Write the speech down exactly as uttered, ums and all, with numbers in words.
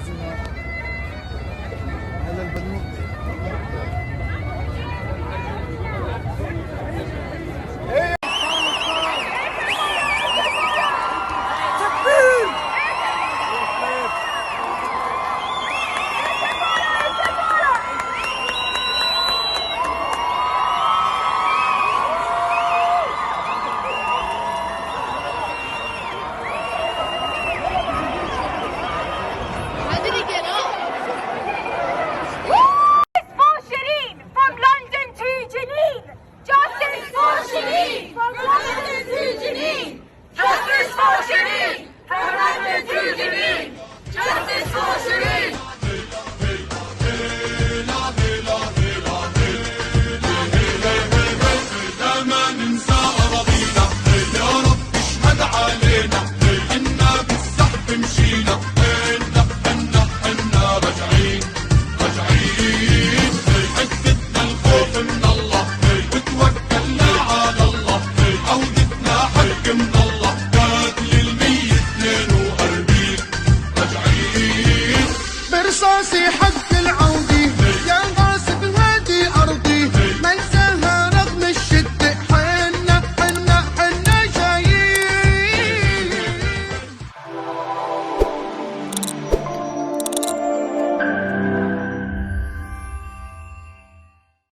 Justice for Shireen from London to Jenin. Justice for Shireen from London to Jenin. Justice for Shireen from London to Jenin. Justice for Shireen. برصاصي حق